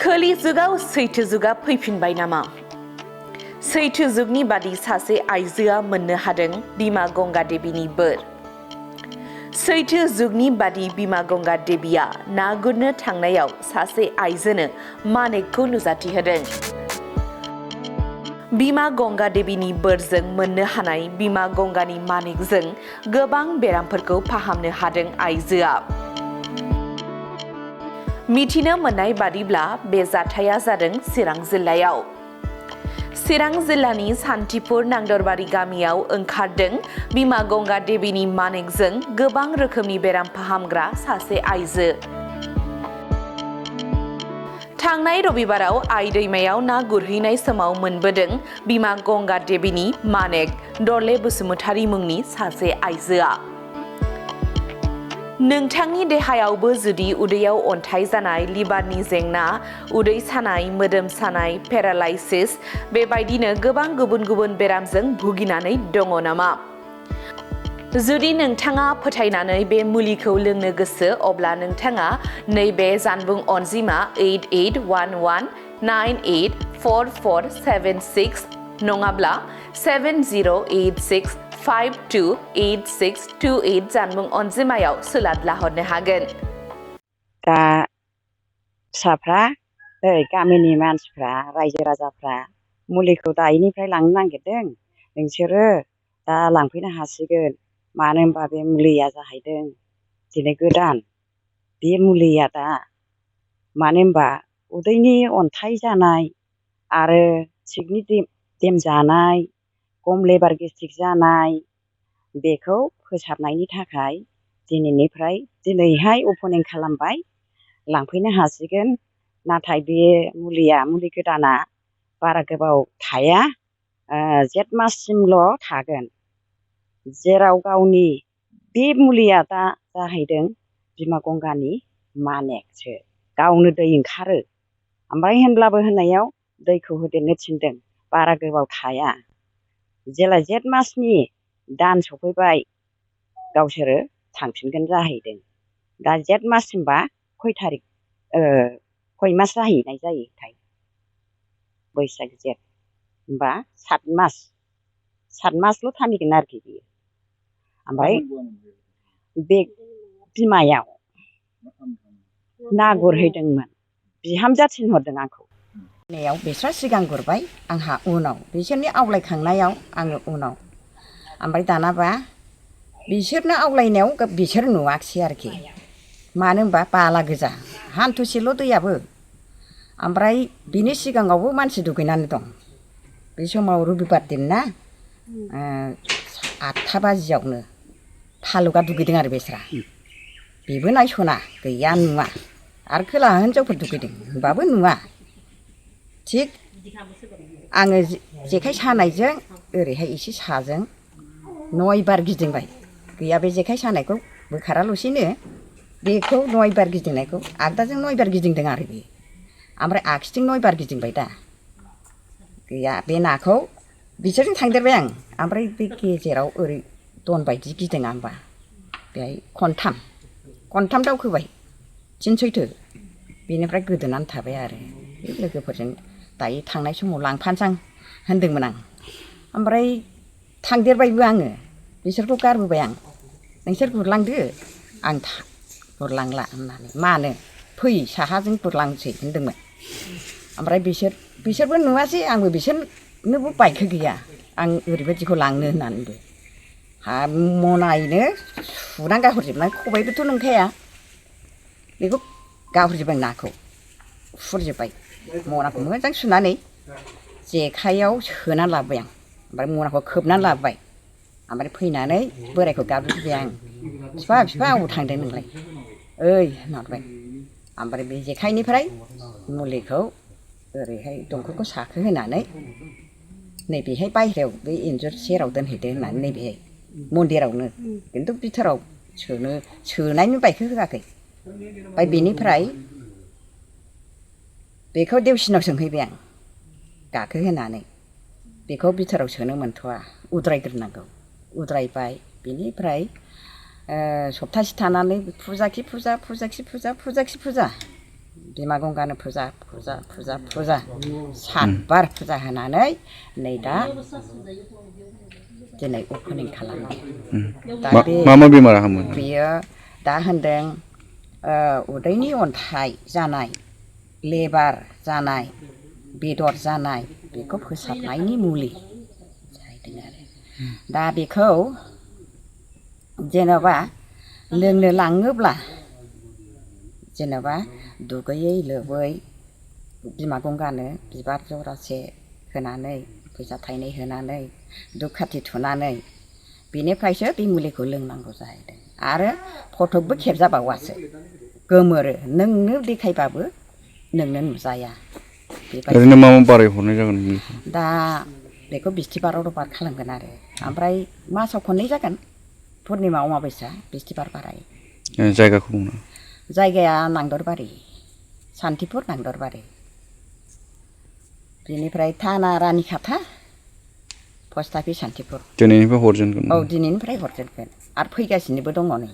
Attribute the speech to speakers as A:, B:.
A: खोलि जुगाव सैथो जुगा फैफिनबाय नामा? सैथो जुगनि बादि सासे आइजोआ मोननो हादों बिमा गंगा देवीनि बोर। सैथो जुगनि बादि बिमा गंगा देवीया ना गुरनो थांनायाव सासे आइजोनो मानेकखौ नुजाथिहोदों। बिमा गंगा देवीनि बोरजों मोननो हानाय बिमा गंगानि मानेकजों गोबां बेरामफोरखौ फाहामनो हादों आइजोआ। मिथिनो मोननाय बादिब्ला बे जाथाया जादों चिरां जिल्लायाव। चिरां जिल्लानि सान्थिपुर नांदरबारि गामियाव ओंखारदों बिमा गंगा देवीनि मानेकजों गोबां रोखोमनि बेराम फाहामग्रा सासे आइजो। थांनाय रबिबाराव आइ दैमायाव ना गुरहैनाय समाव मोनबोदों बिमा गंगा देवीनि मानेक दरले बसुमतारी मुंनि सासे आइजोआ। नोंथांनि देहायावबो जुदि उदैयाव अन्थाइ जानाय, लिभारनि जेंना, उदै सानाय, मोदोम सानाय, पेरालाइसिस बेबायदिनो गोबां गुबुन गुबुन बेरामजों भुगिनानै दङ नामा? जुदि नोंथाङा फोथायनानै बे मुलिखौ लोंनो गोसो अब्ला नोंथाङा नैबे जानबुं अनजिमा 8811988447 नङाब्ला 7086528628 जानबुं अनजिमायाव सोलादला हरनो हागोन।
B: दा फिसाफ्रा गामिनि मानसिफ्रा रायजो राजाफ्रा मुलिखौ दायैनिफ्राय लांनो नागिरदों, नोंसोरो दा लांफैनो हासिगोन। मानो होनबा बे मुलिया जाहैदों दिनै गोदान। बे मुलिया दा मानो होनबा उदैनि अन्थाइ जानाय आरो किडनि देम जानाय, गम लेबार गेस्ट्रिक जानाय बेखौ फोसाबनायनि थाखाय दिनैहाय अपेनिं खालामबाय, लांफैनो हासिगोन। नाथाय बे मुलि गोदाना बारा गोबाव थाया, जेठ माससिमल' थागोन। जेराव गावनि बे मुलिया दा जाहैदों बिमा गंगानि मानेकसो, गावनो दै ओंखारो। ओमफ्राय होनब्लाबो होननायाव दैखौ होदेरनो थिनदों, बारा गोबाव थाया। जेला जेठ मासनि दान सफैबाय गावसोरो थांफिनगोन जाहैदों। दा जेठ माससिमबा खय मास जाहैनाय जायोथाय? बैसाग जेठ होमबा 7 मासल' थानिगोन आरोखि बियो। ओमफ्राय बे बिमायाव ना गुरहैदोंमोन, बिहामजोआ थिनहरदों आंखौ। बिस्रा सिगां गुरबाय, आंहा उनाव, बिसोरनि आवलायखांनायाव आङो उनाव। ओमफ्राय दानाबा बिसोरनो आवलायनायाव बिसोर नुवाखिसै आरोखि। मानो होनबा बाला गोजा, हान्थुसेल' दैयाबो। ओमफ्राय बिनि सिगाङावबो मानसि दुगैनानै दं। बे समाव रबिबार दिन ना, 8था बाजियावनो थालुका दुगैदों आरो बेस्रा। बेबो नायस'ना, गैया नुवा। आरो खोलाहा हिनजावफोर दुगैदों, होनबाबो नुवा। थिग आङो जेखाइ सानायजों ओरैहाय एसे साजों 9 बार गिदिंबाय। गैया, बे जेखाइ सानायखौ बोखाराल'सैनो बेखौ 9 बार गिदिंनायखौ आगदाजों 9 बार गिदिंदों आरो बे। ओमफ्राय आगसिथिं 9 बार गिदिंबाय दा। गैया, बे नाखौ बिसोरजों थांदेरबाय आं। ओमफ्राय बे गेजेराव ओरै दन बायदि गिदिङा होनबा, बेहाय खनथाम दावखोबाय, थिन सैथो। बेनिफ्राय गोदोनानै थाबाय आरो। बे लोगोफोरजों दायो थांनाय समाव लांफानोसै होनदोंमोन आं। ओमफ्राय थांदेरबायबो आङो, बिसोरखौ गारबोबाय आं। नोंसोर गुरलांदो, आं गुरलांला होननानै। मानो? फै साहाजों गुरलांसै होनदोंमोन। ओमफ्राय बिसोरबो नुवासै, आंबो बिसोरनोबो बाइकखौ गैया, आं ओरैबायदिखौ लांनो होननानैबो। मनायैनो सुनानै गारहरजोबनाय, खबाइबोथ' नंखाया। बेखौ गारहरजोब्बाय, नाखौ फुरजोब्बाय। मनाखौ मोजां सुनानै जेखाइयाव सोनानै लाबोबाय आं। ओमफ्राय मनाखौ खोबनानै लाबोबाय। ओमफ्राय फैनानै बोरायखौ गाबज्रिबाय आं, बिफा अबाव थांदों नोंलाय? ओइ होनहरबाय। ओमफ्राय बे जेखाइनिफ्राय मुलिखौ ओरैहाय दंखलखौ साखो होनानै नैबेहाय बायह्रायाव बे इन्जुर सेराव दोनहैदो होननानै नैबेहाय मन्दिरावनो, खिन्थु बिथोराव सोनायनि बाइकखौ होआखै। ओमफ्राय बेनिफ्राय बेखौ देवसिनाव सोंहैबाय आं गाखोहोनानै। बेखौ बिथोराव सोनो मोनथ'वा, उद्रायग्रोनांगौ। उद्रायबाय, बेनिफ्राय सप्तासे थानानै फुजा खि फुजा बिमा गंगानो फुजा फुजा फुजा फुजा 7 बार फुजा होनानै नै दा दिनै अपेनिं खालामो। दा
C: मा बेमारा हामो?
B: बेयो दा होनदों उदैनि अन्थाइ जानाय, लेबार जानाय, बेदर जानाय बेखौ फोसाबनायनि मुलि जाहैदों आरो। दा बेखौ जेनेबा लोंनो लाङोब्ला जेनेबा दुगैयै लोबै बिमा गंगानो बिबार जरासे होनानै फैसा थाइनै होनानै धुप खाथि थुनानै बेनिफ्रायसो बे मुलिखौ लोंनांगौ जाहैदों। आरो फटकबो खेबजाबावासो गोमोरो नोंनो देखायबाबो नोंनो नुजाया।
C: ओरैनो मा बाराय हरनाय जागोन मुलिखौ?
B: दा बेखौ बिस्थिबाराव रबार खालामगोन आरो ओमफ्राय मासाव खननै जागोन पुर्निमा अमाबैसा बिस्थिबार बाराय।
C: जायगाखौ बुंनो?
B: जायगाया नांदरबारि, सान्थिपुर नांदरबारि। बेनिफ्राय थाना रानिखाथा, पस्ट अफिस सान्थिपुर।
C: दिनैनिफ्राय हरजेनगोन?
B: औ दिनैनिफ्राय हरजेनगोन आरो फैगासिनोबो दङ नै।